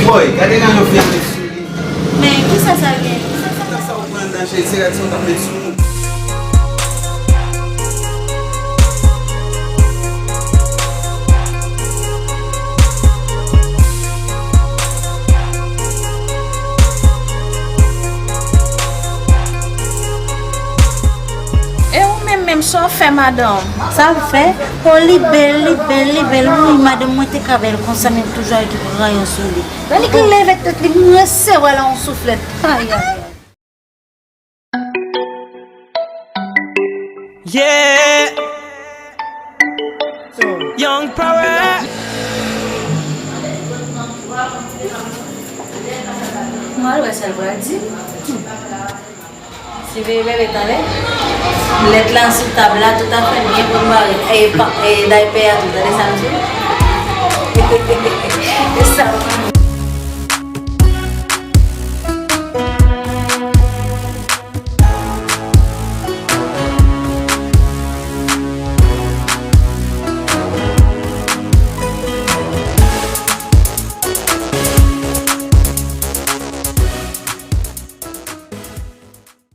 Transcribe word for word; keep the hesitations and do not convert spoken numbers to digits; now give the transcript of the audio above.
Boy, gade jan yon fi ap met sou li. Men, kisa sa gen? Kisa sa? Sa ou pran anndan, cheri, se rad sa w t ap met sou ou. E ou menm, menm, sa w fè madanm? Sa m fè? O, li bèl, li bèl, li bèl. Wi, madanm mwen te ka bèl konsa, men toujou al ki pran yon sou li. Lè li leve tèt li, m resevwa l yon souflèt. Ay, ay, ay. Yeah. Young Power. Mwen al wè sa l pral di. Siveye bebe, tande. Lèt la sou tab la, tout afè byen prepare. E pa, e daypè a tou, tande sa m di w? E sa m